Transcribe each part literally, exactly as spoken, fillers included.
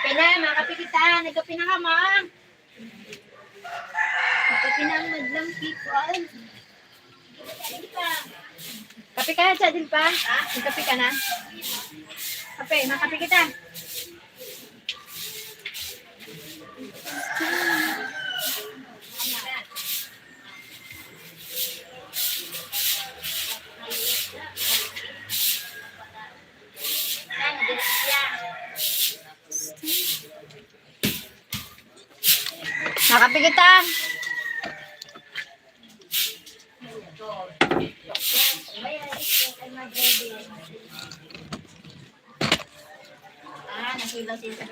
Ayan, mga kapikitan, nagkape na ka, ma? Nagkape na ang madlang people. Kape ka, Chadil pa? Ha? Nagkape ka na? Kape, makape kita. Nakape kita. Ah, nasilaw siya sa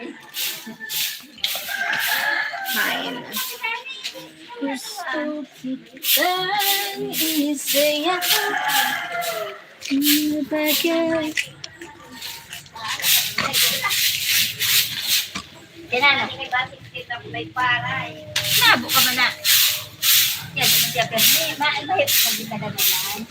Hain. Gusto kitang isaya. Ano ba yan? Kailangan. Nabo ka man na. Yan, siya, pero may, may, may, may, may, may,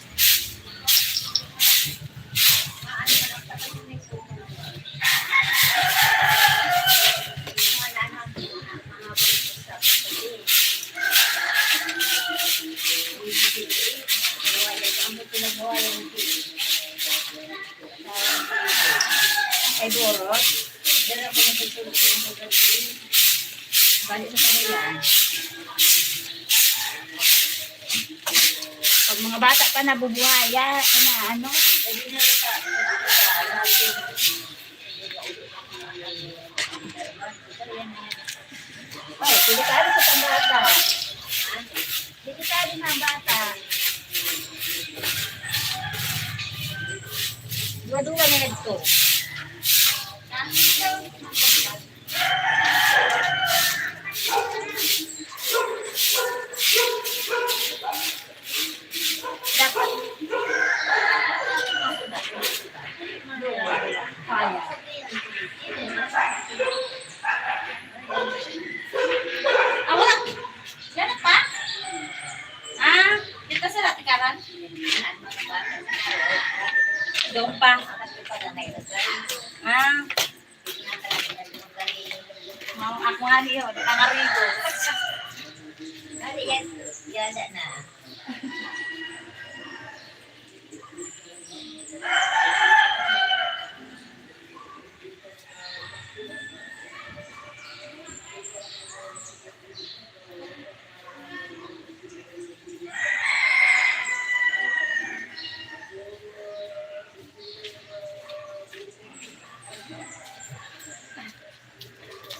Ay, Boros. Dala ko na sa tulog ng gabi. Balik sa kanila. Pag mga bata pa nabubuhaya, ano, ano, dali na rin sa, sa, sa, sa, ay, delikado sa pambata. Delikado na ang bata. Dua-dua na nagto. Dapat. Kaya. Ah, wala. Yan pa? Ah, dito sa Latikaran? Doon pa. Ah. Mao, ako nga niyo, nangarigo. Ano yan? Yada na.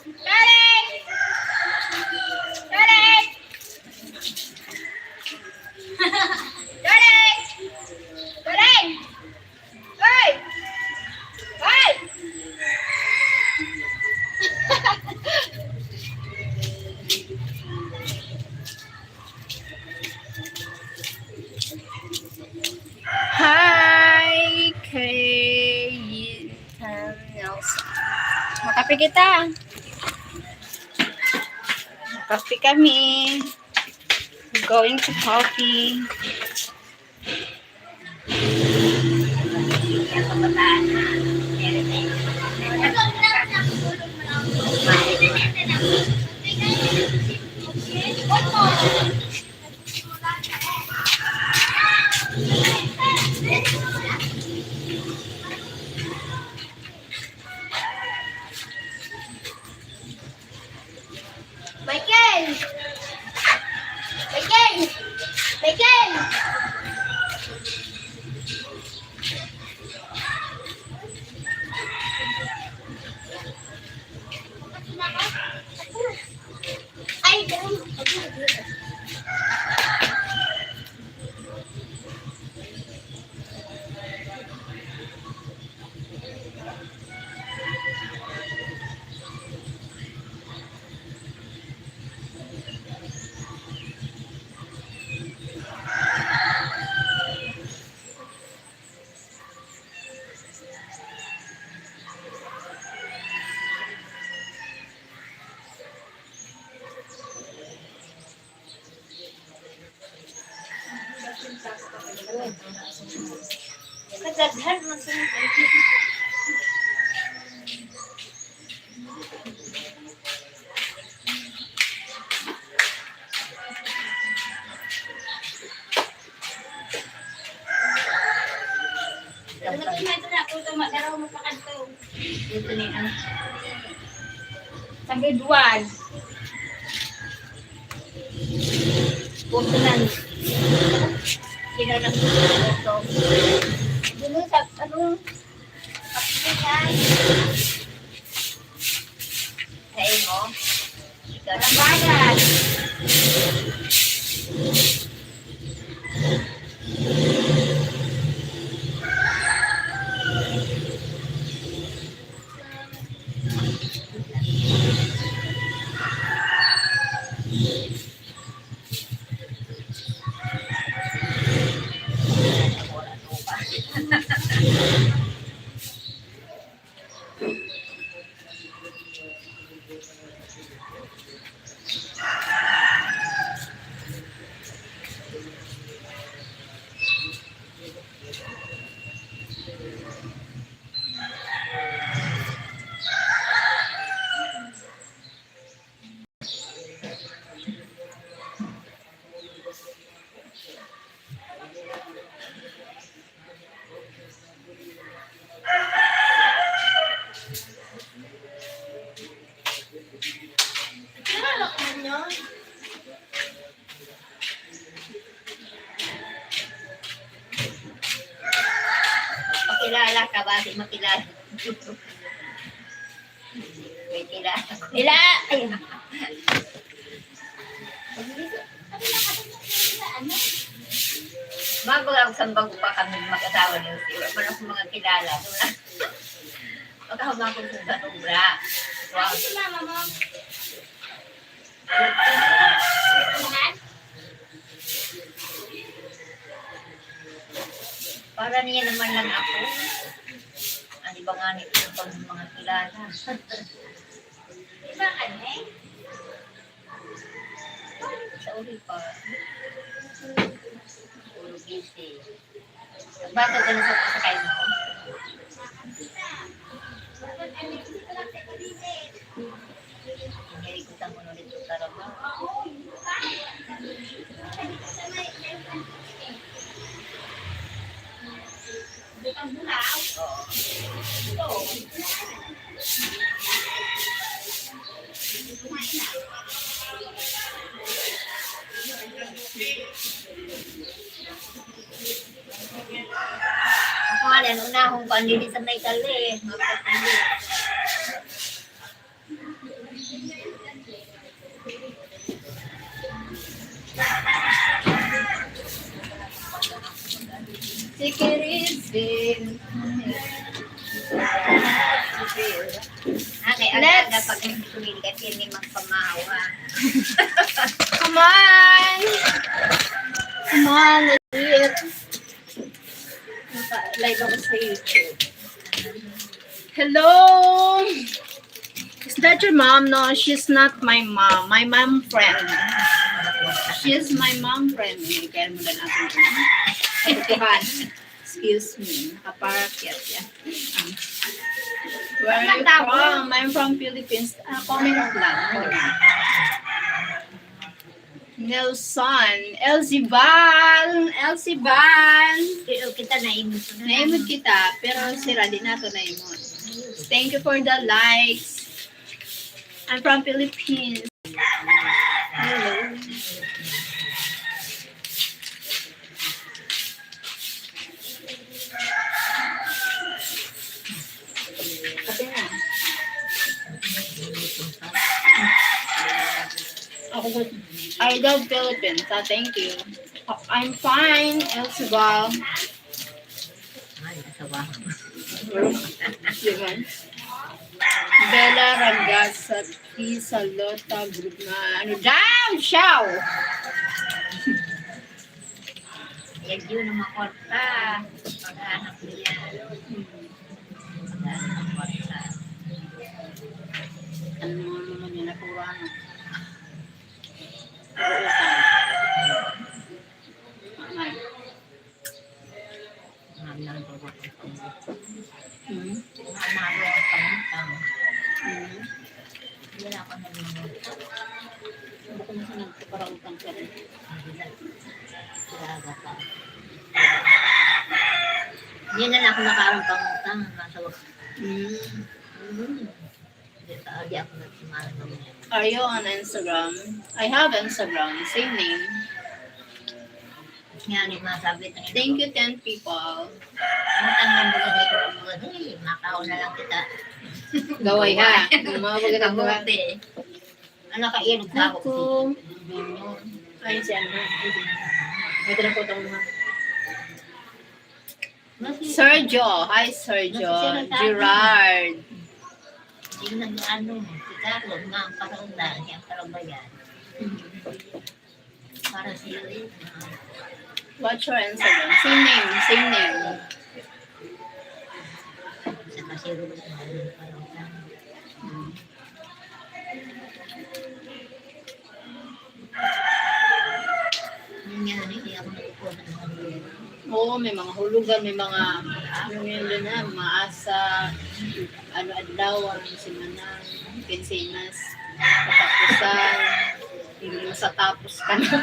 Darling! Darling! Darling! Darling! Hoy! Hoy! Hi, kay Yintan Nelson. Makape kita. Makape kami. We're going to coffee. Michael! Michael! Michael! Ay, dali. Kadaghan man sa mga. Ito ni ano. Sa grade one. Puso na. Sino nang puso? Dito sa ano? Sa imo? Ikaw na bayan. Pakilala ka ba? Di makilala. May kilala ko. Ila! Ayun. Bago lang sa bago pa kami mag-asawa ni Jose. Wala pa lang sa mga kilala. Magkahubang ko sa obra. Wow. Ay, si mama mo. Para niya naman lang ako. Ano ba nga nito pag mga kilala? Iba ka, eh? Sa uli pa. Puro busy. Bago ka na sa pasakay mo? Hindi ko tamo ulit sa trabaho. Ako nga, unahon ko, ang linis sa may kali. Si Kirizin. Ah, kay aga-aga. Next. Pag nagsumikat, hindi magpamawa. Come on! Come on, let's do it. Naka-live ako sa YouTube. Hello! Is that your mom? No, she's not my mom. My mom friend. She's my mom friend. Hindi kaya mo lang ako. Excuse me. Nakaparap yan. Where are you from? I'm from Philippines. Ah, comment lang. Nelson, Elsie Val. Pero kita naimod ko na. Naimod kita, pero sira din nato naimod. Thank you for the likes. I'm from Philippines. Hello. Kape na. Ako, I love Philippines. Ah, thank you. I'm fine, Elsie Val. Ay, asawa. Diba? Bella Ragasa, Isalota, group na, ano, down, show! Yan yun ang makorta. Paghahanap niya. Paghahanap ng kwarta. Ano mo naman yung natura, no? Ano? Ang dami na ng pagkakataon. Hmm? Ang amaro ang pangutang. Hmm? Wala ka na rin. Baka na siya nagpaparautang ka rin. Hindi na. Siraga pa. Hindi na lang ako nakaroon pangutang. Nasa wag-, Mm. Mm. Di, ah, di ako nagsimahal ng mga Are you on Instagram? I have Instagram. Same name. Nga, di masabi na yun. Thank you, ten people. Ang tanong mo na dito, ang mga, "Hey, makaon na lang kita." Gaway, ha? Gaway. Ang mga magandang Kamote. Ang nakailog sa ako. Ako. Ayun si ano. Ito na po itong mga Sergio. Hi, Sergio. Gerard. Yung nag-ano, si Carlos, mga ang paraunda, siya ang paraunda yan. Para sila yun. What's your Instagram? Same name, same name. Saka si Ruth, mga ang paraunda. Yun nga, ano, hindi ako nagkukuha ng mga Oo, may mga hulugan, may mga, ano yun dun, ha, mga asa, ano, adlaw, ano, simana, kinsenas, katapusan, hindi mo sa tapos ka na.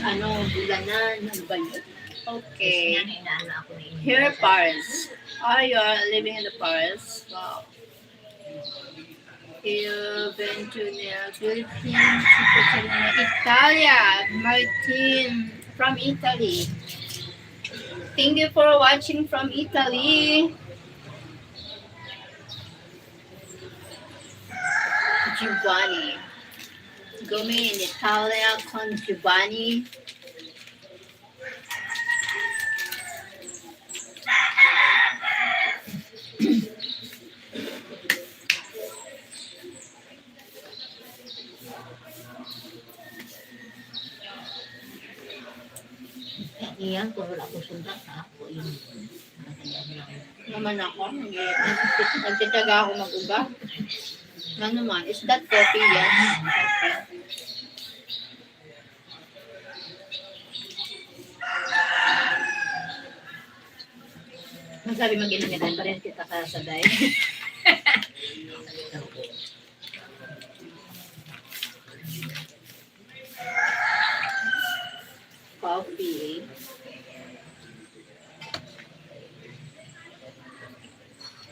Ano, bulanan, ano ba yun? Okay. Kasi nga, inaano ako na yun. Here, Pars. Ah, you are living in the Pars? Wow. Io vengo nella Philippines, Italia, Martin from Italy. Thank you for watching from Italy. Giovanni. Come in Italia con Giovanni. Iyan, kung wala ko sunda, sa ako yun. Naman ako, nag-, nagtitiyaga ako mag-uga. Ano man, is that coffee? Yes. Okay. Masabi mo, ginamitan pa rin kita ka sa diet. Coffee.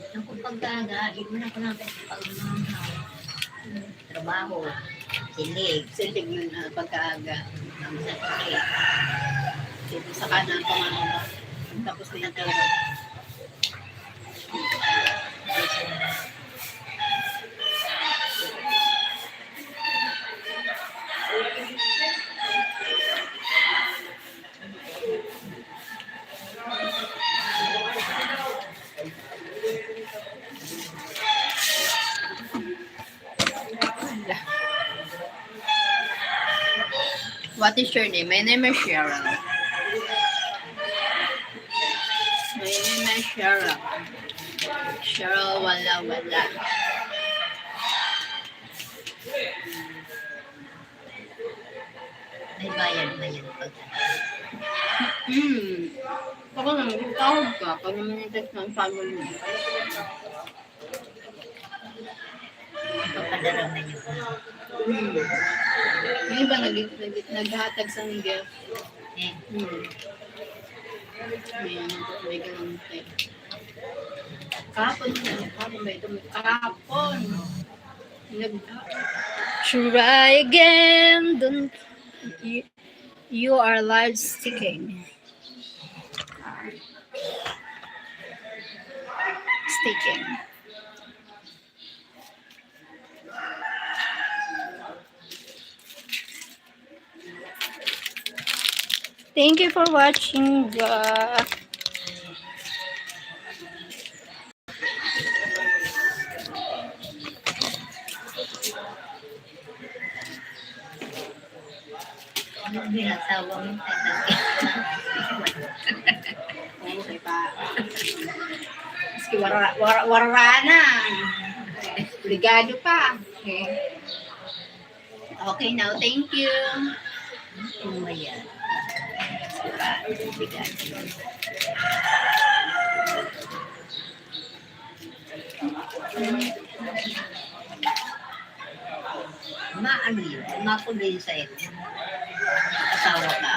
Ang pagkaaga, di mo na ko lang pag trabaho. Silig. Silig yun, ah, pagkaaga. Ang sakit. Dito sa kanan, pamamaw. Tapos na yung tawag. What is your name? My name is Cheryl. My name is Cheryl. Cheryl, wala, wala. May bayad ba yan pag Hmm. Ako naman, yung sahod ka, pag naman yung text ng family mo. Papadala na yun. Hmm. Yung iba, nag-, nag-, naghahatag sa gift. Eh. Hmm. May ano, may ganun type. Kahapon, kahapon ba ito? Kahapon. Nag- Try again. Don't you, you are live sticking. Sticking. Thank you for watching, ga. Ano yung asawa mo? Oo, kaya pa. Maski wara-, wara-, wara na. Obligado pa. Okay. Okay, now, thank you. Ano ba yan? Obligado. Ma-, ano yun? Makulay sa ito. Asawa ka.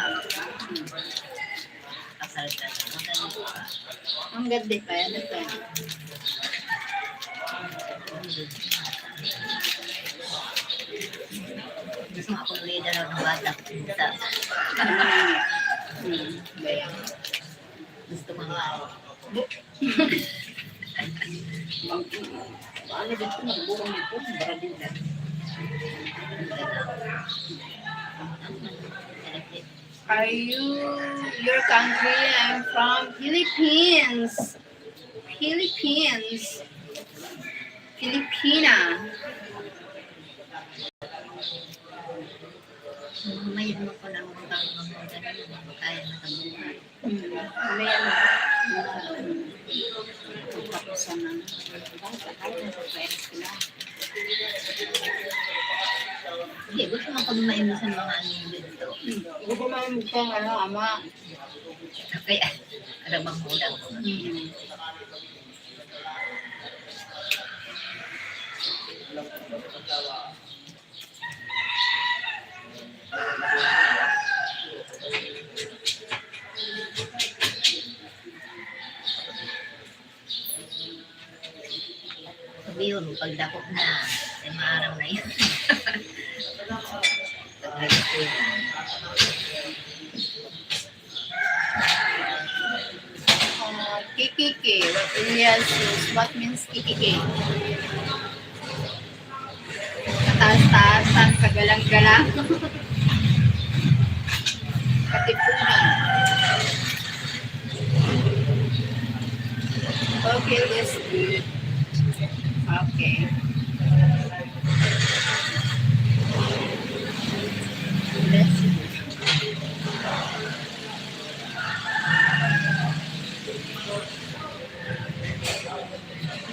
Kasal ka na. Magaling ka. Ang ganda pa yan, ito. Gusto nga akong leader ang bata. Sa... Hmm, gaya. Gusto mo nga. Ang, ano dito, nagburang dito, barabida. Are you, your country? I'm from Philippines. Philippines. Filipina. May mo ko lang mga kaya makabuhay. Hmm. May ano, mga, ano, tapos ang ano, bata, ay, nasa pwede sila. Hindi, gusto mo kung may mo sa mga ano dito. Hmm. Gusto mo yung gusto, ano, ama. Okay, alam ang kulang. Hmm. Sabi yun, pagdakop na, eh, maarang na yun. Pag-ready ko yun. Ah, kikiki. What, yes, yes. What means kikiki? Kataas-taasan, kagalang-galang. Katipunan. Okay, that's good. Okay. Bless you.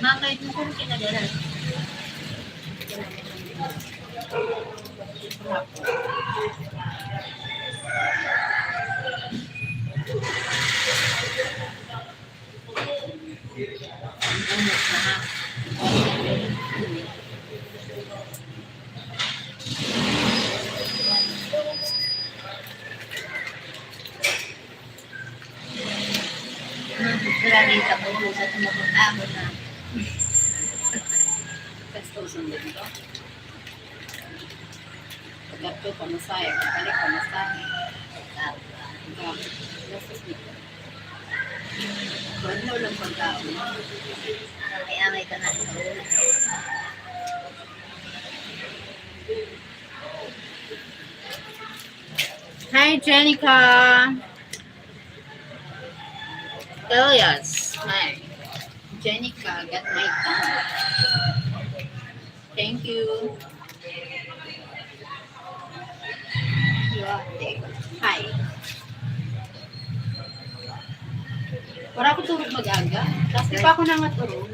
Bakit mo kung kinagalan? Grabe ka po sa tumabot-abot na. Gastusin din ko. Pagkatlo, pamasahe. Pagbalik, pamasahe. Pagkain. Pagkain. Gastos nito. Kuwan na walang pagkaon. May amay ka na sa ulo. Hi, Jenica. Elias. Hi. Jenica, got my thumb. Thank you. Hi. Wala ko turog mag-aga. Tapos di pa ako nangaturog.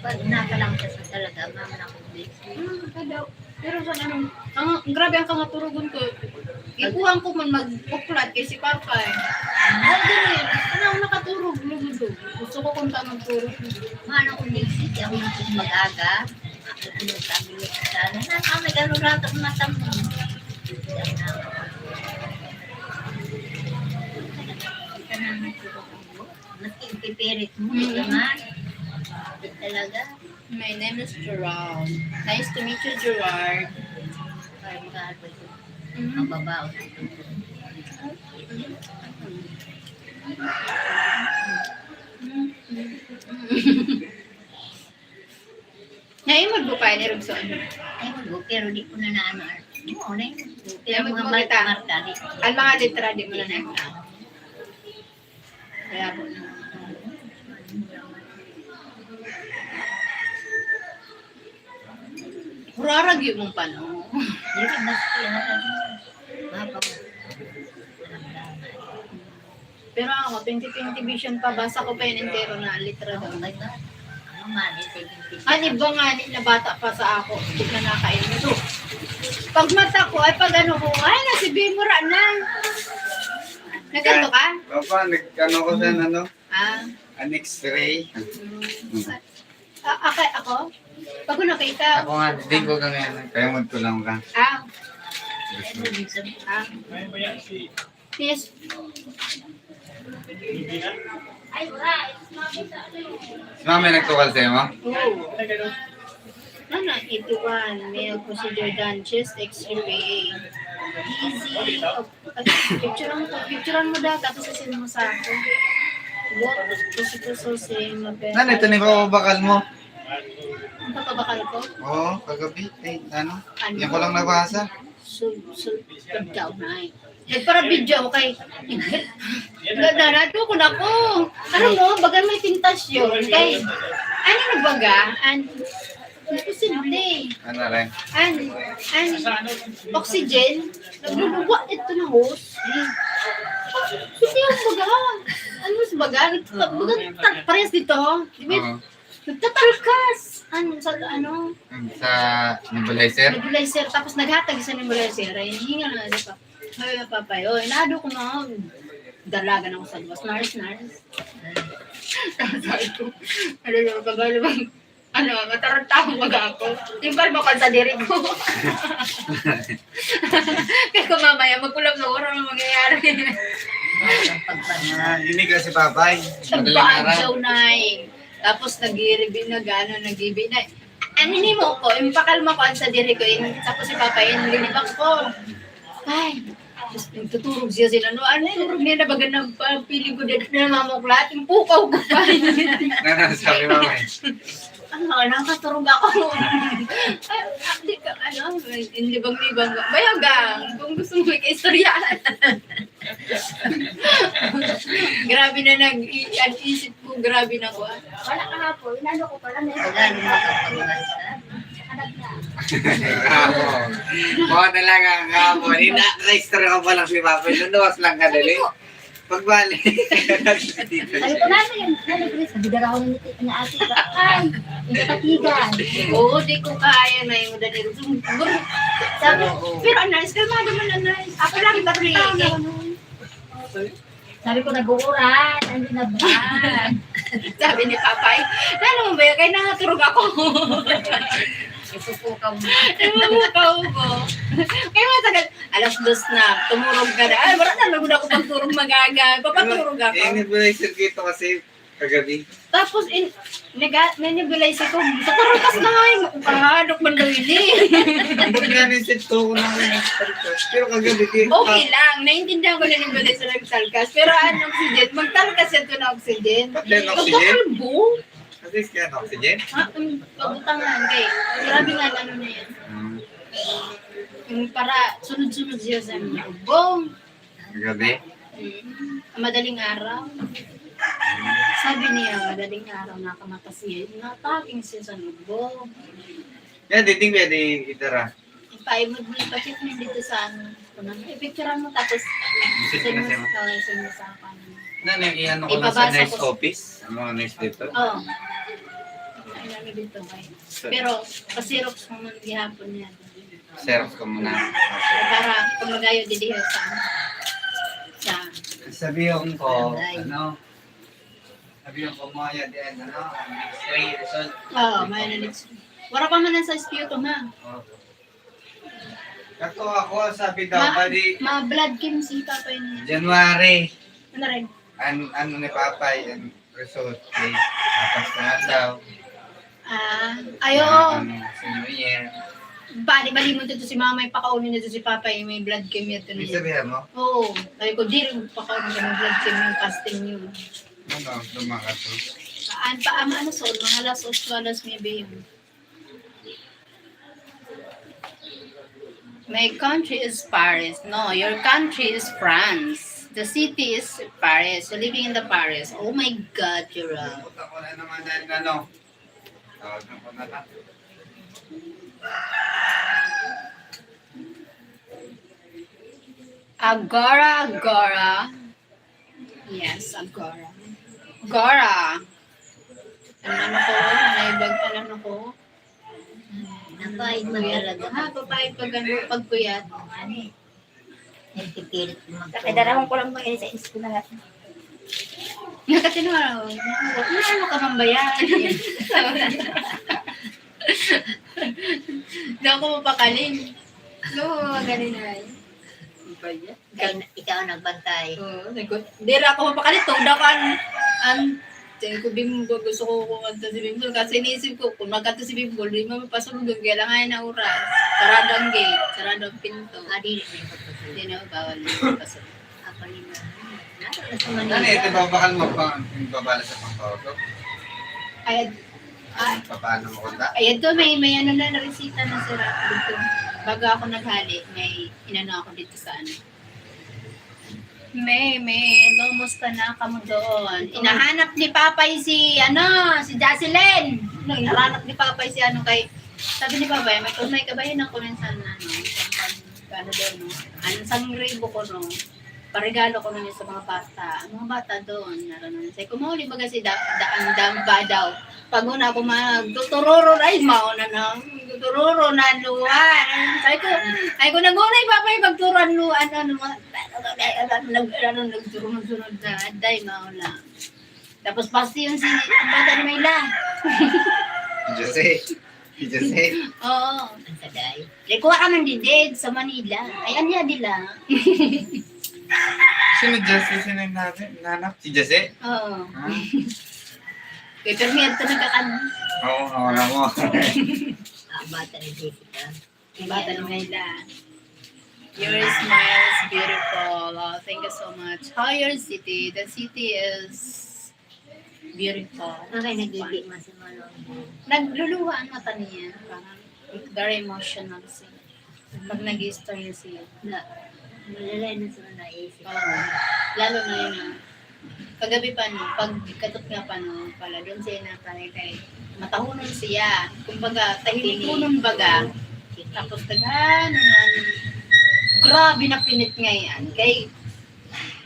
Pag nakalang ka sa talaga, mama na akong busy. Hmm, ka daw. Pero sa ano, ang, grabe ang kangaturugon ko. Ikuhan ko man magpuklat kay si Papa eh. Ay, dili. Ano, nakaturog, lugod ko. Gusto ko kung saan magturog. Mano kung busy, di ako na mag-aga. Ako kung magsabi niya sa sana. Na, ah, may gano'n rato ang mata mo. Ika na nga siguro. Maski ipipirit mo, Mm. naman. Talaga. My name is Gerald. Nice to meet you, Gerald. Ay, mga ano ito. Mm. Ang babaw. Naimod mo pa ni Robson? Naimod ko, pero di ko na naano. Oo, naimod ko. Pero naimod mga mo marka, kita? Marka, di ko. Ang mga litra, di mo na naimod. Kaya po na. Hurarag yung mong pano. Hindi, mas kaya na. Mapang. Pero ako, twenty twenty vision pa, basa ko pa yun entero na litra daw. Oh my God. Ano nga, di seventy. Ani ba nga ni na bata pa sa ako? Hindi na nakain ito. Pag mata ko, ay pag ano ko, ay nasibi mo ra na. Nagkanto ka? Papa, nag-ano ko sa ano? Ah. An X-ray. Mm. Ah, okay, ako? Pag ko nakita. Ako nga, di ko ka ngayon. Kaya magtulang ka. Ah. Gusto. Ah. Yes. Si mama may nagtukal sa'yo, ma? Oo. Ano, eighty-one, male procedure done, chest X-ray. Easy. Picturean ko, picturean mo daw, tapos isend mo sa akin. What? Gusto ko sa same na pera. Nani, ito na yung papabakal mo? Ang papabakal ko? Oo, kagabi. Eh, ano? Ano? Yan ko lang nabasa. So, so, pagdaw na eh. Nagpara-video ako kay, na, na, nato ko na ko. Ano mo, baga may tentasyon. Kay, ano na baga? An, imposible. Ano rin? An, an, oxygen, nagluluwa ito na hose. Hindi yung baga. Ano mas baga? Baga, parehas dito. Di ba? Oo. Nagtatalkas. Ano, sa ano? Sa nebulizer? Nebulizer. Tapos naghatag sa nebulizer. Ay, hinga na ano pa. Sabi na papay, oh, inaado ko na. Dalagan ako sa luwas. Nars, nars. Tapos sabi ko, ano naman, pag ano bang, ano, matarantahong mag ako. Yung kalma ko sa diri ko. Kaya ko mamaya, magkulap na oras ang mangyayari. Ah, ini kasi papay. Madaling araw. Nagbaadyaw na eh. Tapos nag-iiribi, nag-ano, nag-ibi na. Ano ni mo ko? Yung pakalma ko, ang sa diri ko, yung, tapos si Papa, yung linibak ko. Ay, tapos nagtuturog siya sila, no? Ano yung turog niya na baga ng piling ko, dito na mamuklat? Yung pukaw ko pa. Ano sabi mo, May? Ano, nakaturog ako. Ay, di ka, ano, yung libang-libang. Bayagang, kung gusto mo, may kaistoryahan. Grabe na nag-, i-, ang isip ko, grabe na ko, ah. Wala ka nga po, inano ko pala na yun. Wala, lumakad pa naman siya. Anak na. Bravo. Mga talaga, bravo. Hindi na, na-istorya ko pa lang si Papa. Luluwas lang ka, dali. Pagbalik. Sabi ko, "Nasa yan? Nasa Grace?" Sabi, "Daraw na ni, ni ate ka." Ay, yung katigan. Oo, di ko kaya na yung dali. Sabi, pero Anais, kalmado man, Anais. Ako lang, Ako lang, Anais. Sabi ko, "Nag-uuran, hindi na buwan." Sabi ni Papay, "Ano mo ba yan? Kaya nakaturog ako." Isusukaw mo. Isusukaw ko. Kaya matagal, alas dos na, tumurog ka na. Ay, wala na, lugod ako pagturog magaga. Papaturog ako. Eh, nebulizer ko ito kasi kagabi. Tapos, in, nag-, may nebulizer ko. Sa karatas na nga yung, kahanok man daw ini. Ang ganda ni Sir Toko ng, pero kagabi, di, Okay lang. Naintindihan ko na nebulizer nagtalkas. Pero ang oxygen, magtalkas yan to na oxygen. Pati ang oxygen? Magkakalbo. At least kaya ang oxygen? Ha? Ang pabutangan kay, grabe nga, ano na yan. Hmm. Yung para sunod-sunod siya sa mga ubong. Kagabi? Mm. Madaling araw. Sabi niya, madaling araw, nakamata siya. Nataking siya sa lubog. Yan, diting pwede itara. Ipaimod mo, ipakit mo dito sa ano. I-picturean mo, tapos Isip send mo, na sa'yo. Oh, send mo sa akin. Nani, i-ano ko na sa Ipabasa nurse ko sa office? Ang mga nurse dito? Oo. Ay, ano dito, kay. So, Pero, pa-xerox mo man gihapon yan. Xerox ko muna. Para pag magayo, didiyo sa, sa Sabihan ko, Ay. ano, sabihan ko mo yan, di, ano, ang X-ray result. Oo, may na next. Wala pa man ang sa sputum, ha? Oo. Kato ako, sabi daw, Ma-, pwede ma-blood chem si Papa yun. January. Ano rin? An-, ano ni Papa, yung result, eh, apas na daw. Ah, ay, oo. Ano, sa New Year. Bali, bali mo dito si Mama, yung pakauli na dito si Papa, yung may blood chem yun. May sabihan mo? Oo. Sabi ko, "Di rin pakauli ka ng blood chem yung fasting yun." Ano, lumakas to? Saan pa, ama, ano, so, mga alas otso, alas nuebe yun. My country is Paris. No, your country is France. The city is Paris. You're living in the Paris. Oh my God, you're a Puta ko na naman dahil ano. Tawag na po na lang. Agora, agora. Yes, agora. Agora. Ang ano ko, may bag, ang ano ko. Napahid man talaga. Ha, papahid pag ano, pag puyat. Nagpipilit mag- Kaya darahon ko lang mga sa eskwelahan. Nakatinwara ko. Ano ka man ba yan? Hindi ako mapakaling. No, ganun na. Kaya, ikaw ang nagbantay. Oo, sabi ko, "Di ra ako mapakali, tugda ko an, an," sabi ko, "Bimbol, gusto ko kung kanto si Bimbol." Kasi iniisip ko, kung magkanto si Bimbol, di mo mapasulod, kailangan na oras. Sarado ang gate, sarado ang pinto. Ah, di, di, di, di. Di na, bawal na pasulod. Ako rin na. Nasa, nasa Manila. Ano, ito, babakal mo pa, yung babala sa pangkauto? Ay, ah, Paano mo kanta? Ay, ito, may, may ano na, naresita na, sir, dito. Bago ako naghali, may inano ako dito sa ano. May, may, hello, musta na kamo doon? Ito. Hinahanap ni Papay si, ano, si Jocelyn. No, hinahanap ni Papay si, ano, kay, sabi ni Papay, may tunay ka ba yun ako minsan, ano, isang pag, ano doon, no? Ano, isang ribo ko, no? Paregalo ko na yun sa mga bata. Ang mga bata doon, naranasan. Sabi ko, "Mauli baga si da, da, ang damba daw." Pag una ako magtutururo, ay, mauna na. Magtutururo na, luha. Sabi ko, ay ko, "Naguna yung Papay, magturo ang luha, ano, ano, ano, nag-, ano, nagsunod-sunod na, day, mauna." Tapos, pasti yun si, ang bata ni Mayla. Jose. Si Jose. Oo. Ang sagay. Nagkuha ka man din, Ded, sa Manila. Ay, anya nila. Sino Jose? Sino yung natin? Nanap? Si Jose? Oo. Ah. Kaya kami ito nagkakan. Oo, wala mo. Ah, bata ni Jessica. Ang bata ni Mayla. Your smile is beautiful. Oh, thank you so much. How your city? The city is beautiful. Okay, nagigit man si Malong. Nagluluha ang mata niya. Parang very emotional siya. Pag nag-istorya siya. Na, malalay na sa mga naisip. Oo. Lalo na yun, ah, kagabi pa, no, pag katot nga pa, no, pala doon siya natay kay matahunon siya. Kumbaga, tahimikunon baga. Tapos daghan, ano, grabe na pinit nga yan. Kay,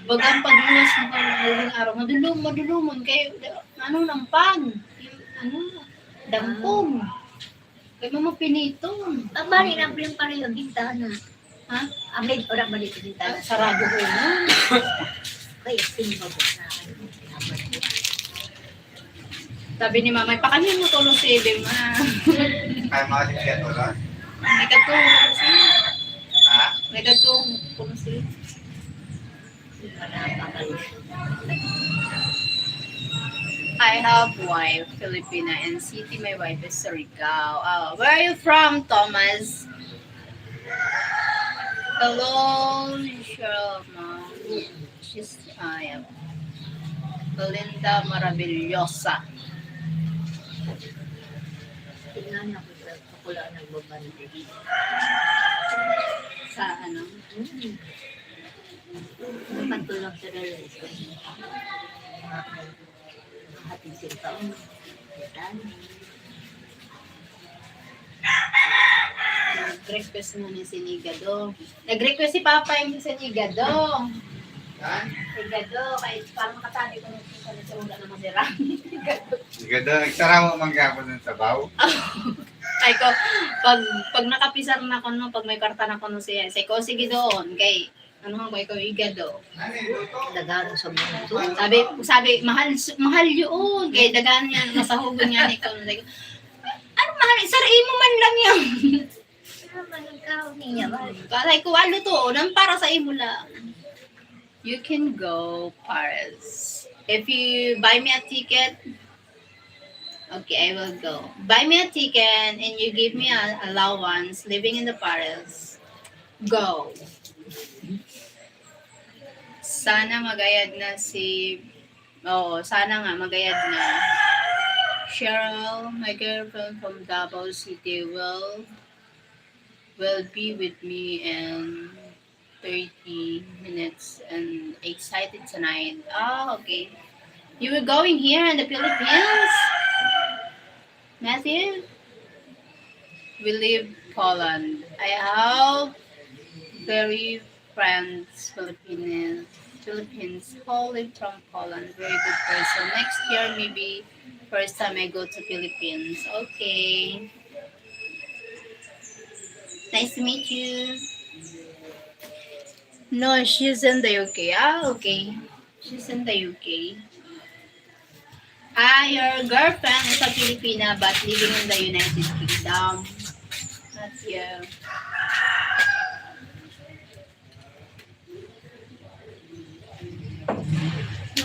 bagang pagluwas mo pa ng uling araw, madulom, madulomon. Kay, ano, nampang. Yung, ano, dampong. Kay mama piniton. Ang bali na pala yung pareho, bintana. Ha? Ang may ora balik sa bintana. Ah, sarado ko na. Kaya simba ko na. Sabi ni Mama, "Pakanyan mo tulo si Ebe, ma." Kaya mga siya to lang. May katulong siya. Ha? May katulong siya. I have wife, Filipina, and city. My wife is Surigao. Oh, where are you from, Thomas? Hello, Sherma. She's, ah, yeah. Belinda Maravillosa. Tingnan niya ako sa kapula nagbabantay. Sa ano? Mm. Magpatulong sa dalawa. Hatid sa taon. Nag-request mo ni Sinigado. Nag-request si Papa yung Sinigado. Ha? Sinigado, kay parang makatabi ko nung sa nagsaunda na masira. Sigado, nagsara mo man gapon ng sabaw. Ay ko, pag, pag nakapisar na ko, no, pag may karta na ko, no, siya, say ko, "Sige doon, kay, ano nga ko, ikaw, igado." Daghan sa mundo. Sabi, sabi, "Mahal, mahal yun." Kay daghan niya, masahugon niya ni ko. Sabi ko, "Ano mahal? Sir, imo man lang yun." Ano man ang kaon niya, mahal? Sabi ko, "Alo to, nang para sa imo lang." You can go, Paris. If you buy me a ticket, okay, I will go. Buy me a ticket and you give me a allowance living in the Paris. Go. Sana magayad na si, oo, sana nga magayad na. Cheryl, my girlfriend from Davao City will, will be with me in thirty minutes and excited tonight. Ah, okay. You were going here in the Philippines? Matthew? We live Poland. I have very friends Philippines, Philippines who live from Poland. Very good person. Next year, maybe first time I go to Philippines. Okay. Nice to meet you. No, she's in the U K. Ah, okay. She's in the U K. Ah, your girlfriend is a Filipina but living in the United Kingdom. Not you.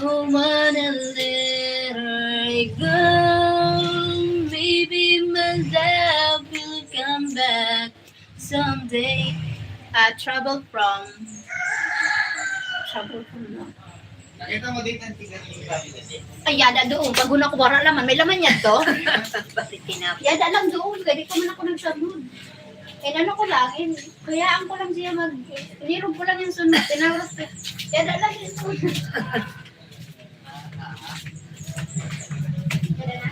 Wanna let her go. Maybe my love will come back someday. Ah, trouble from, trouble from, no? Nakita mo din ang tingnan ng sabi kasi. Ay, yada doon. Pag una ko, wala laman. May laman yan to? Pati tinapay. Yada lang doon. Pwede ko man ako nagsunod. Eh, ano ko lang, eh, kayaan ko lang siya mag-, inirog ko lang yung sunod. Tinawag ko. Yada lang yun. Yada na.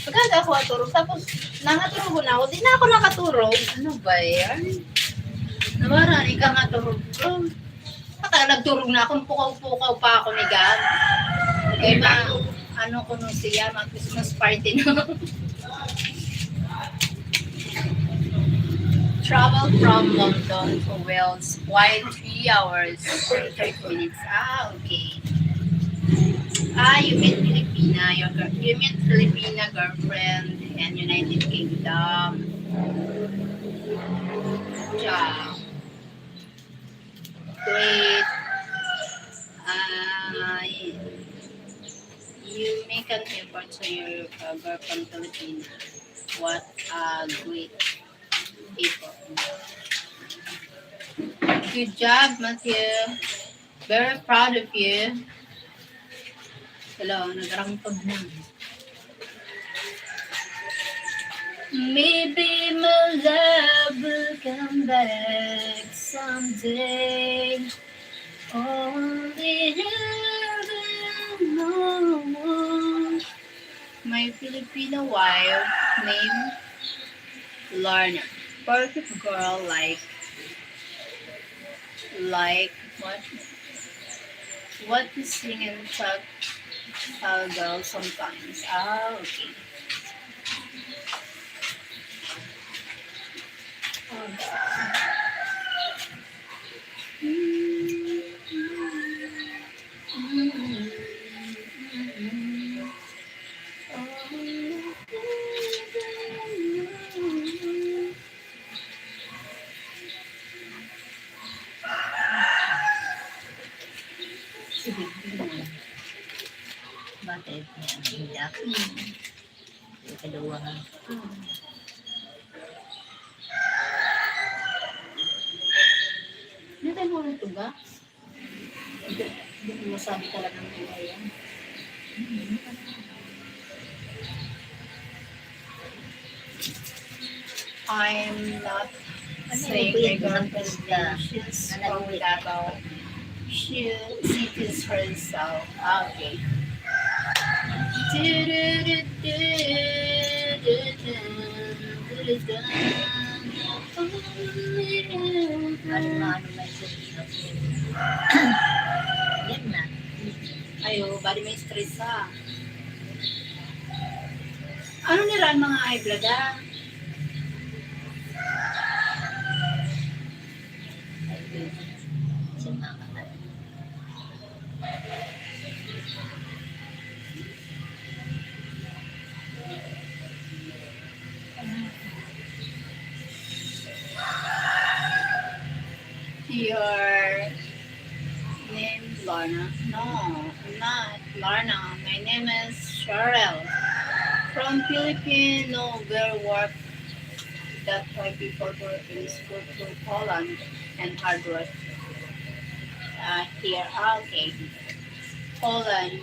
Pagka ako aturog, tapos nangaturog na ako, di na ako nakaturog. Ano ba yan? Nawara, ikaw nga turog ko. Baka nagturog na ako, pukaw-pukaw pa ako ni Gab. Kaya ma-, ano ko nung siya, mag-Christmas party na. Travel from London to Wales, why three hours, thirty minutes? Ah, okay. Ah, you meet Filipina, your girl-, you meet Filipina girlfriend and United Kingdom. Yeah. Great. Ah, you make an effort to your, uh, girlfriend Filipina. What a great effort. Good job, Matthew. Very proud of you. Hello, nagrangkod na. Maybe my love will come back someday. Only heaven knows. My Filipino wife named Lorna. Perfect girl like, like what? What is singing track? I'll go sometimes. Ah, okay. Bakit? Yan, hindi ako. Ikaduwa nga. Hindi tayo mo nagtuga. Hindi, hindi ko masabi talagang buhay yan. I'm not saying my girlfriend name. She's from Davao. She, she is herself. Ah, okay. Ano, ano, may sabihin ako. Yan na. Ayo, bali may stress ha. Ano nira ang mga high blood, ah? Sa mga Your name, Lorna? No, I'm not Lorna. My name is Cheryl. From Filipino girl work. That's why people who is go to Poland and hard work, uh, here. Ah, okay. Poland.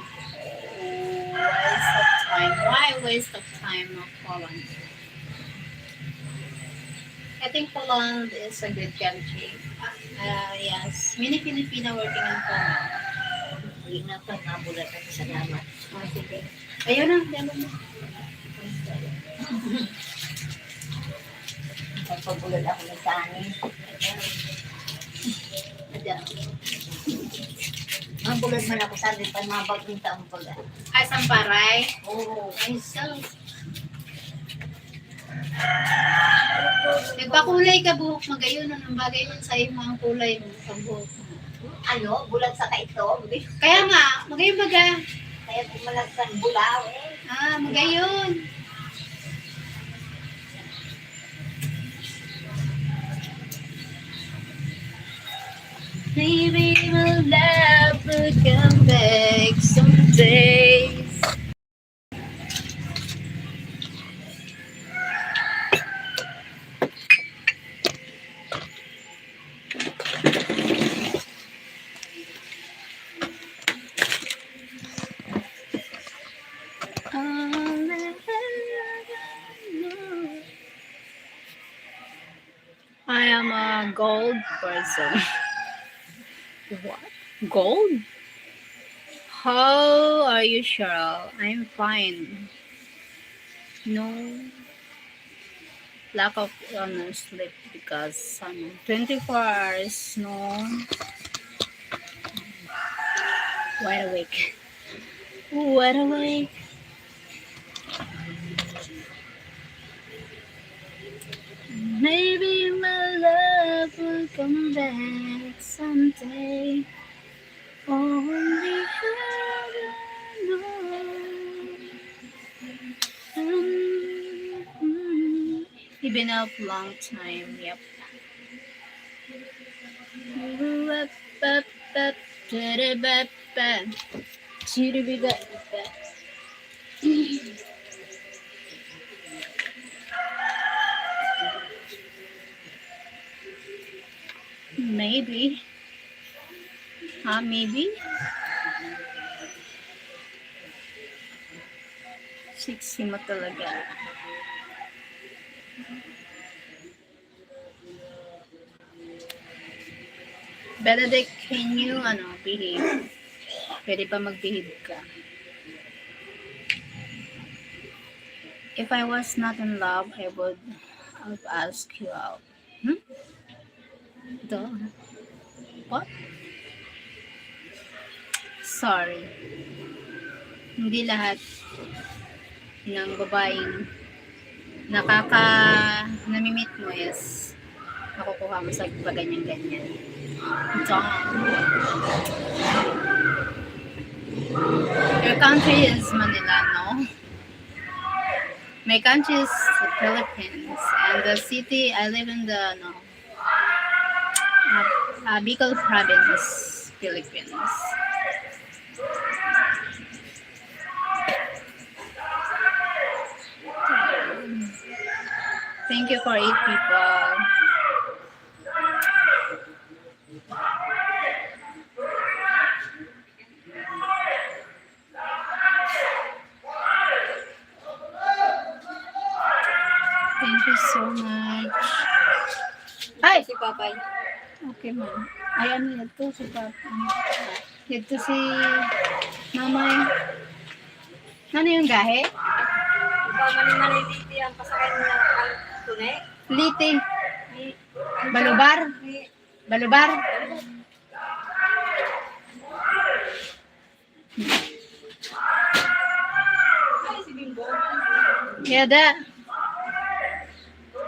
Waste of time. Why waste of time of Poland? I think Poland is a good country. Uh, yes, many Filipino working in Poland. Hindi na pa, mabulat at salamat. Ah, sige. Ayun na, ganun na. Pagpabulat ako ng sangin. Mabulat man ako, sabi pa, mga bagong taon pala. Ay, samparay? Oo. Ay, so. Nagpakulay ka buhok, magayon, anong bagay man sa imo ang kulay mo, ang buhok mo? Ano? Bulag sa kaitom? Kaya nga, magayon baga. Kaya bumalagsan bulaw eh. Ah, magayon. Maybe my love will come back someday. I am a gold person. What? Gold? How are you, Cheryl? I'm fine. No. Lack of, ano, sleep because, ano, twenty-four hours, no. Wide awake. Wide awake. Maybe my love will come back someday. Only heaven knows. Mm-hmm. It's been a long time, yep. Maybe. Ah, maybe? Sexy mo talaga. Benedict, can you, ano, behave? Pwede pa mag-behave ka. If I was not in love, I would have asked you out. Hmm? Ito. What? Sorry. Hindi lahat ng babaeng nakaka-, nami-meet mo is makukuha mo sa paganyan-ganyan. Ito. Your country is Manila, no? My country is the Philippines, and the city I live in the, no, uh, uh, Bicol Province, Philippines. Thank you for eight people. Thank you so much. Hi! Si Papay. Okay, ma'am. Ay, ano yan to? Si Papay. Ito si Mamay. Ano yung gahe? Ikaw, mani-, mani-, dito yung pasakay mo ng tunay? Liti. Ni-, Balubar? Ni-, Balubar? Yeah, that.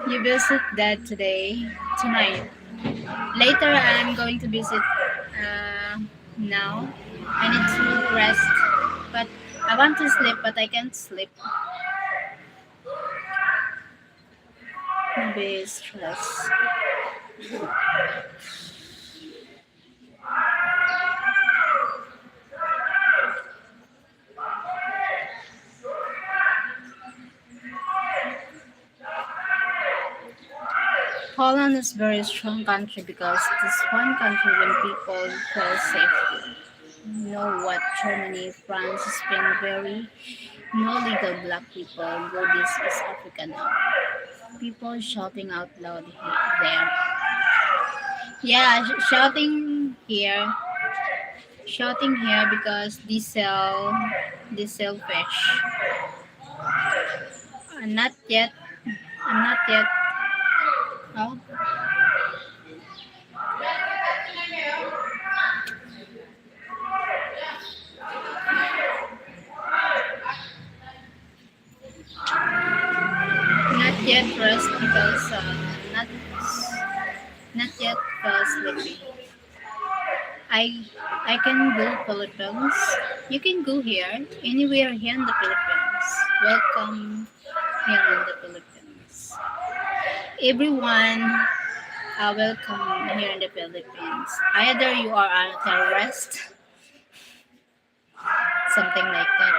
You visit dad today, tonight. Later, I'm going to visit, uh, now. I need to rest, but I want to sleep, but I can't sleep. Maybe stress. Poland is very strong country because it is one country when people feel safety. You know what, Germany, France, Spain, very no legal black people go this East Africa now. People shouting out loud he-, there. Yeah, sh-, shouting here. Shouting here because they sell, they sell fish. Uh, not yet. Uh, not yet. Oh. Not yet rest because, uh, not, not yet, uh, sleepy. I, I can go Philippines. You can go here. Anywhere here in the Philippines. Welcome here in the Philippines. Everyone, Uh, welcome here in the Philippines. Either you are a terrorist, something like that.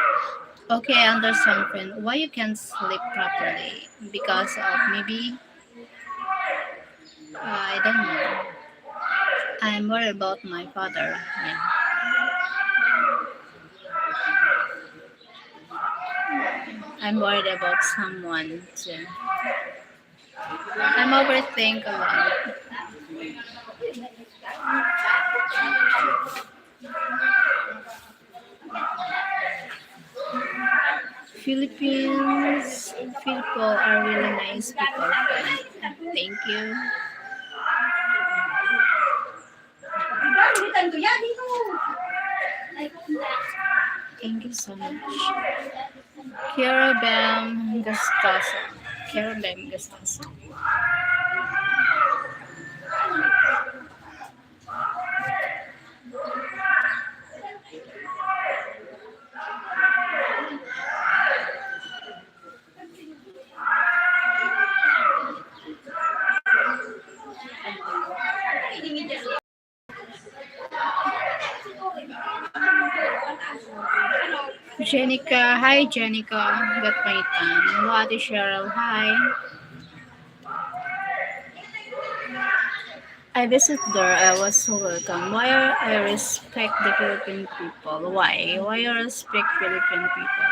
Okay, I understand, friend. Why you can't sleep properly? Because of maybe, uh, I don't know. I'm worried about my father. Yeah. I'm worried about someone too. I'm overthink a lot. Philippines people are really nice people. Thank you. Thank you so much. Kirabem Gastoso. Kirabem Gastoso. Jenica, hi Jenica, gatmaitan. Hello, Ate Cheryl, hi. I visit there, I was so welcome. Why I respect the Philippine people? Why? Why I respect Philippine people?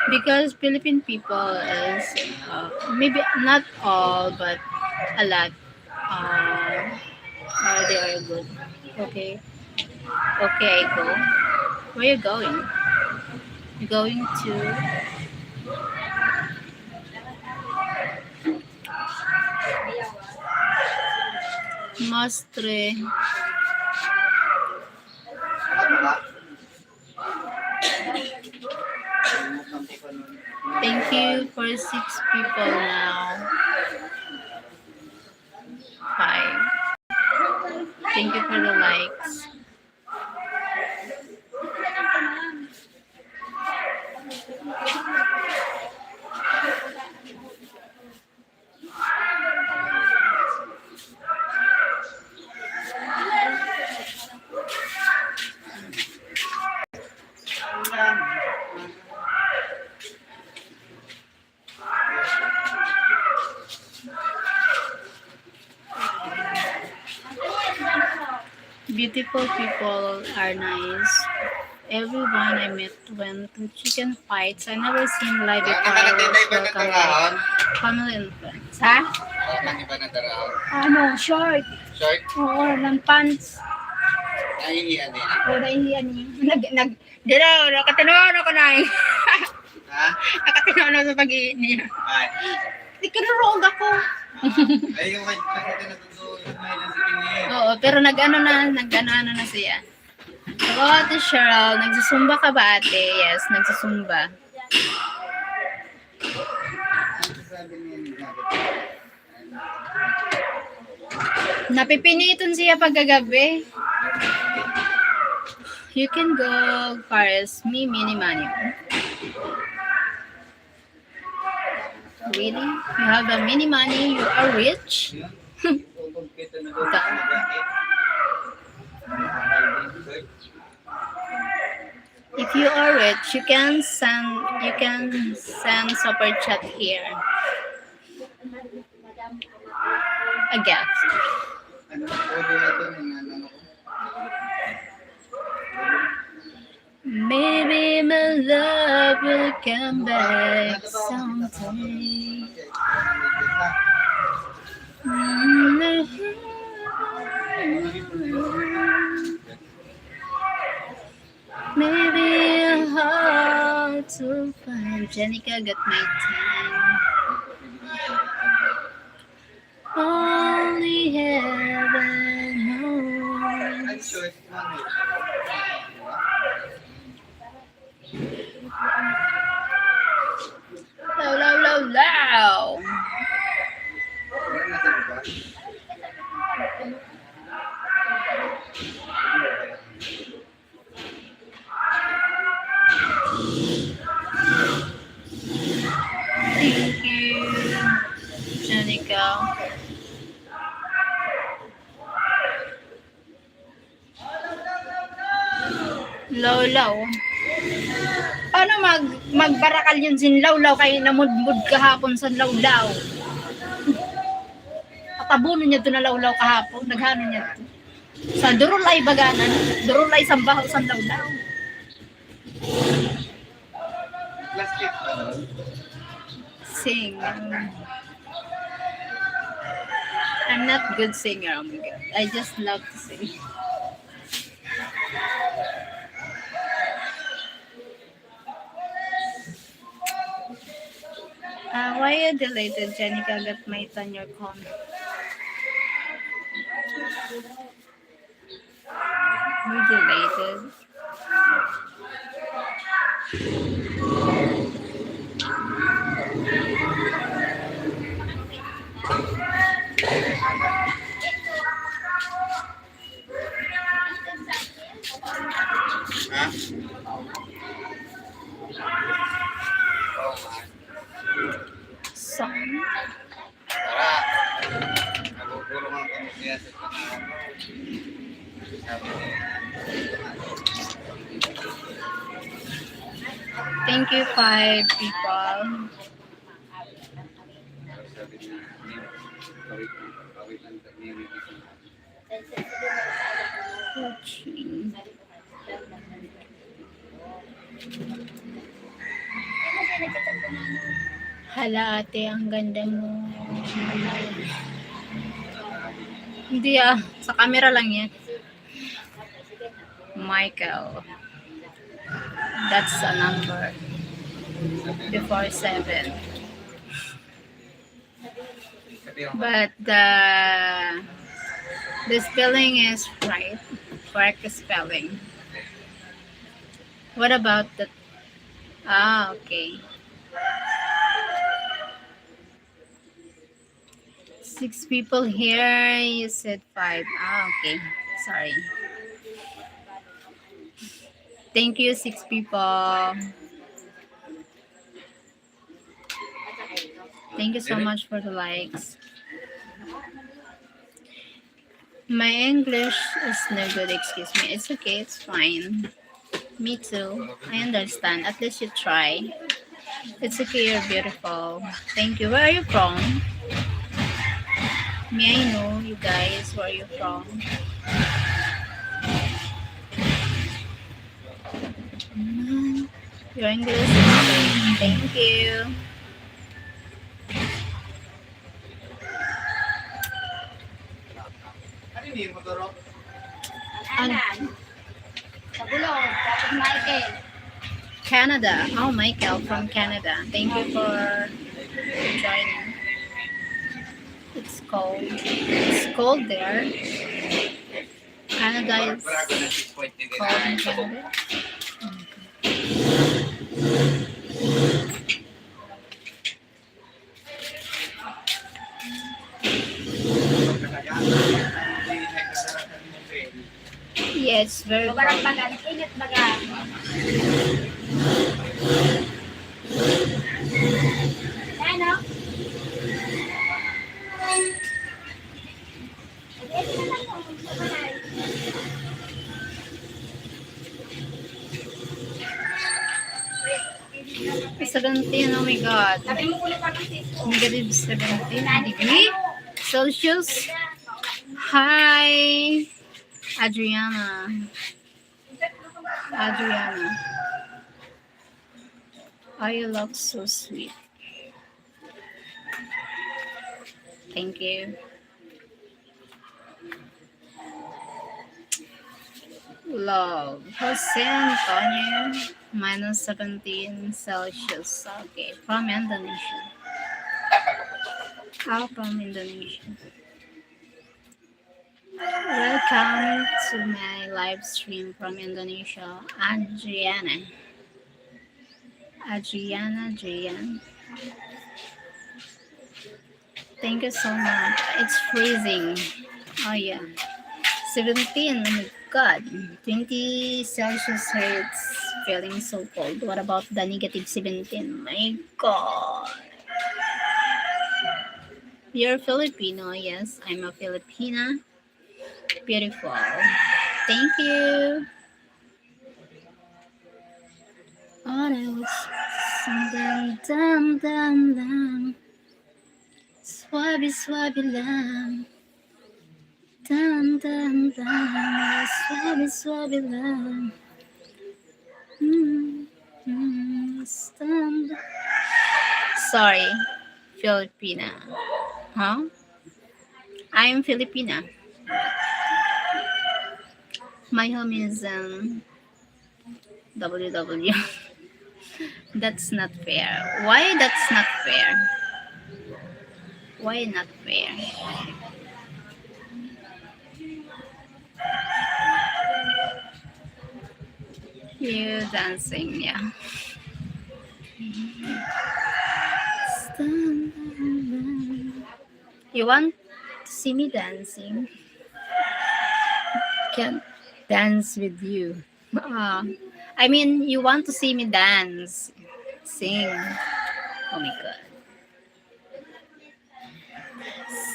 Because Philippine people is, uh, maybe not all, but a lot. Uh, uh, they are good. Okay. Okay, I go. Where you going? You going to Mastre. Thank you for six people now. Five. Thank you for the likes. Beautiful people are nice. Everyone I met went to chicken fights. I never seen live before. I was welcome by family and friends. Ha? Wala kang iba na daraon? Ano, short. Short? Oo, ng pants. Nahihiyan din. Oo, nahihiyan niya. Nag, nag, dira, nakatanaw ako na eh. Ha? Nakatanaw ako sa pag-ihi niya. Ay. Di, kinurog ako. Ah, ay, yung kay, kasi tinatando, yung may nasa kanya eh. Oo, pero nag-ano na, nag-ano-ano na siya. Hello, Ate Cheryl. Nagsusumba ka ba, ate? Yes, nagsusumba. Napipiniton siya pagkagabi. You can go far as me, mini money. Really? You have a mini money, you are rich? If you are rich, you can send, you can send super chat here. A gift. Maybe my love will come back someday. Maybe a heart to find. Jenica got my time. Only heaven knows. Low, low, low, low. Thank you, Jenica. Lawlaw. Paano mag-, magbarakal yun sin lawlaw kay namudmud kahapon sa lawlaw? Patabunon niya to na lawlaw kahapon. Naghano niya to. Sa durulay baganan. Durulay sambahaw sa lawlaw. Plastic pa nun. Sing. I'm not good singer, oh my God. I just love to sing. Ah, why you deleted, Jenica? Gat may tan your comment. We deleted. Ha? Saan? Tara. Nagugulong ang kamot niya sa panahon. Sabi niya. Thank you, five people. Sabi niya, "Pawit, pawit ang community." Watching. Hala, ate, ang ganda mo. Hindi ah, sa camera lang yan. Michael. That's a number. Before seven. But the, the spelling is right. Correct spelling. What about the, ah, okay. Six people here. You said five. Ah, okay. Sorry. Thank you, six people. Thank you so much for the likes. My English is no good, excuse me. It's okay, it's fine. Me too. I understand. At least you try. It's okay, you're beautiful. Thank you. Where are you from? May I know, you guys, where are you from? Mm, your English is great. Thank you. Ano yun, motor, oh? Ano? Sa Bulog, tapos Michael. Canada. Oh, Michael from Canada. Thank you for joining. It's cold. It's cold there. Canada is cold in Canada. Yes, very cold. Sobrang baga, init baga. Ano? Seventeen, oh my God. Negative seventeen degree Celsius. Hi, Adriana. Adriana. Oh, you look so sweet. Thank you. Love. Jose Antonio, minus seventeen Celsius. Okay, from Indonesia. Ah, from Indonesia. Welcome to my live stream from Indonesia, Adriana. Adriana, Adrian. Thank you so much. It's freezing. Oh, yeah. Seventeen. Oh, my God. Twenty Celsius here. It's feeling so cold. What about the negative seventeen? My God. You're Filipino. Yes, I'm a Filipina. Beautiful. Thank you. What else? Dandan-dandan lang. Swabe-swabe lang. Dandan-dandan lang. Swabe-swabe lang. Mm, mm, dandan. Sorry, Filipina. Huh? I'm Filipina. My home is, um, W W. That's not fair. Why that's not fair? Why not fair? You dancing, yeah. You want to see me dancing? Can't dance with you. Uh, I mean, you want to see me dance, sing. Oh my God.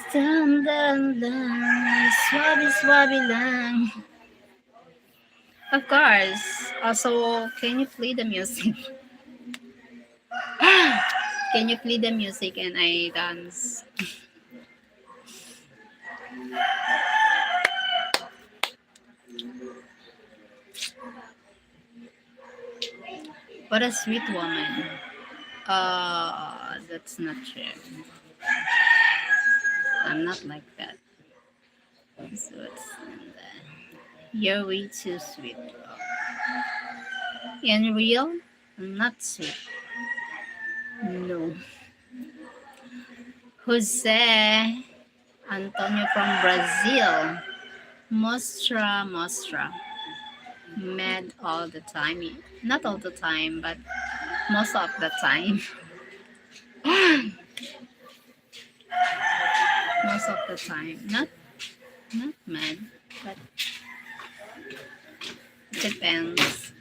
Dandan-dandan lang, swabe-swabe lang. Of course. Also, can you play the music? Can you play the music and I dance? What a sweet woman. Uh, that's not true. I'm not like that. So it's, you're way too sweet. In real, I'm not sweet. No. Jose Antonio from Brazil. Mostra, mostra. Mad all the time. Not all the time, but most of the time. Most of the time. Not, not mad, but it depends.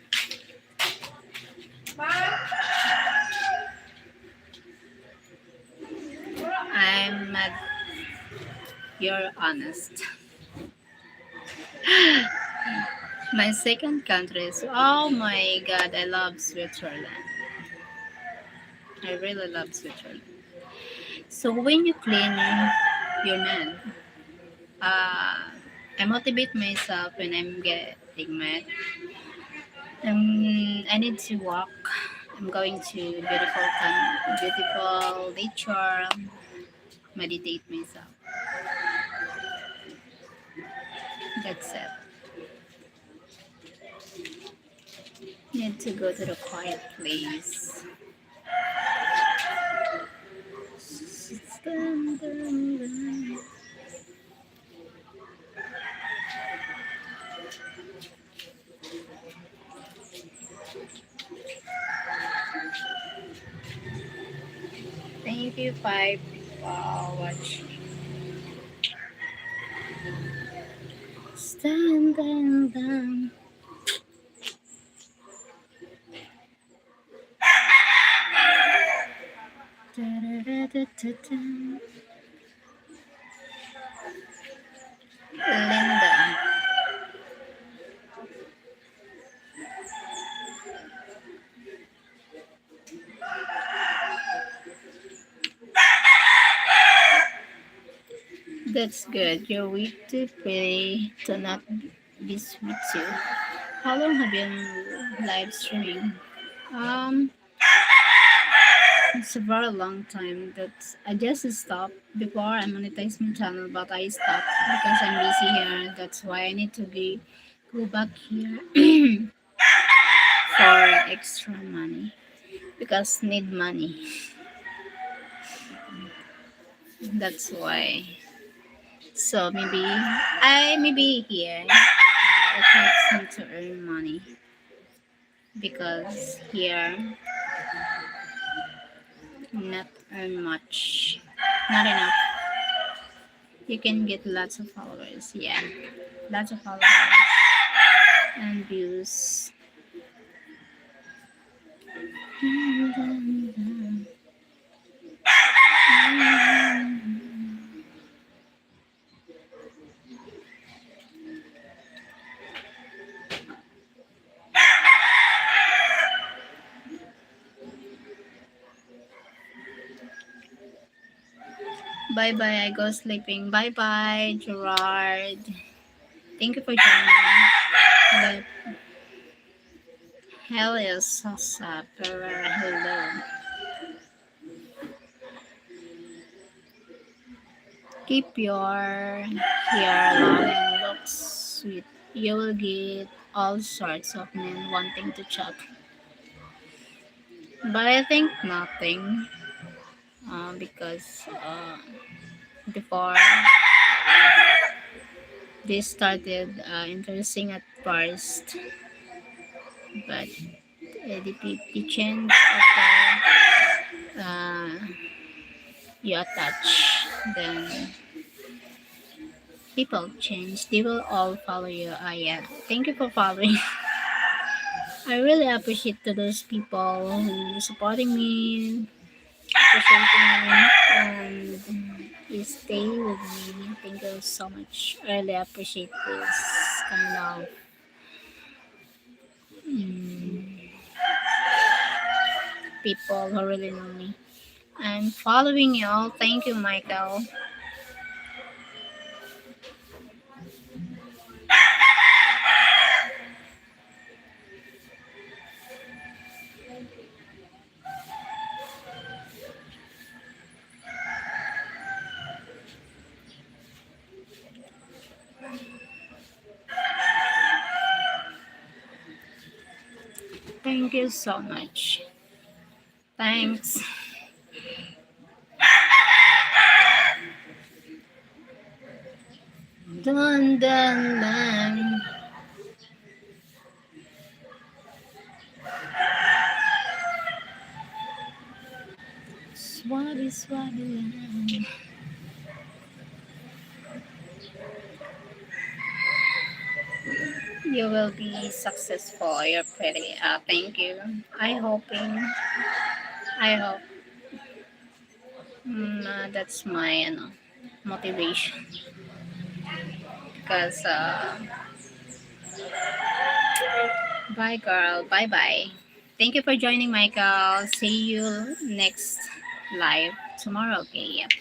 I'm mad. You're honest. My second country is, oh my God, I love Switzerland. I really love Switzerland. So when you clean your man, uh, I motivate myself when I'm getting mad. Um, I need to walk. I'm going to beautiful town, beautiful nature, meditate myself. That's it. Need to go to the quiet place. Dun, dun, dun. Thank you, five people watching. Stand and down. Da-da-da-da-da-da. Linda. That's good. You're way too pretty to not be sweet too. How long have you been live streaming? Um, it's a very long time. That's, I just stopped before I monetize my channel, but I stopped because I'm busy here. That's why I need to be, go back here for extra money because need money. That's why. So maybe I maybe here, uh, it helps me to earn money because here not earn much, not enough. You can get lots of followers, yeah, lots of followers and views. Bye bye, I go sleeping. Bye bye, Gerard. Thank you for joining. But hell is Sasa Pereira. Hello. Keep your hair long and looks sweet. You will get all sorts of men wanting to chat. But I think nothing, uh, because, uh, before this started, uh, interesting at first, but, uh, the, the, the change of the, uh, you attach, then people change. They will all follow you. Ah, yeah. Thank you for following. I really appreciate to those people who supporting me, appreciating me, and you stay with me. Thank you so much. I really appreciate this kind of, mm, people who really know me. I'm following you all. Thank you, Michael. Thank you so much. Thanks. Dandan lang. Swabe, swabe lang. You will be successful. You're pretty. Uh, thank you. I hoping. I hope. Mm, uh, that's my, ano, motivation. Because, uh, bye, girl. Bye-bye. Thank you for joining, Michael. See you next live tomorrow. Okay, yeah.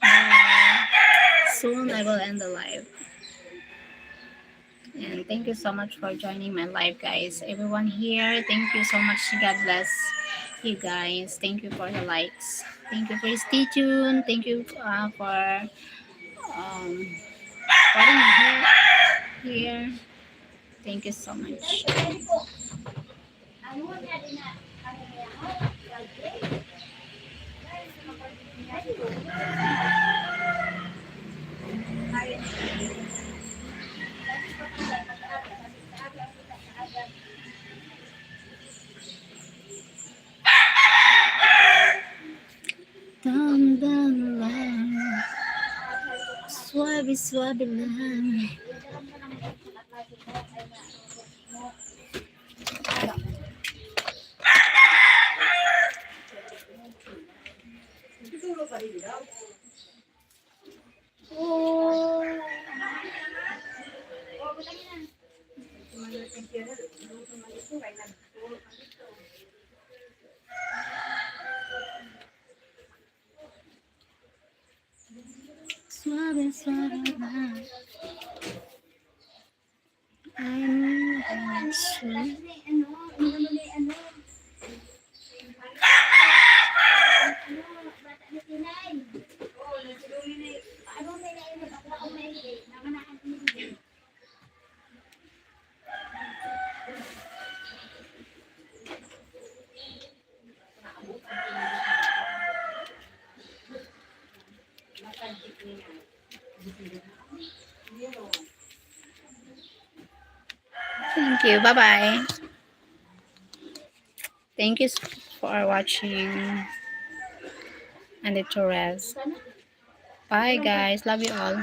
Uh, soon I will end the live. And thank you so much for joining my live, guys. Everyone here, thank you so much. God bless you guys. Thank you for the likes. Thank you for stay tuned. Thank you, uh, for, um, supporting me here. Here. Thank you so much. Dandan lang. Swabe-swabe lang. Swabe, swabe lang. I'm not sure. Thank you. Bye-bye. Thank you for watching. And the rest. Bye, guys. Love you all.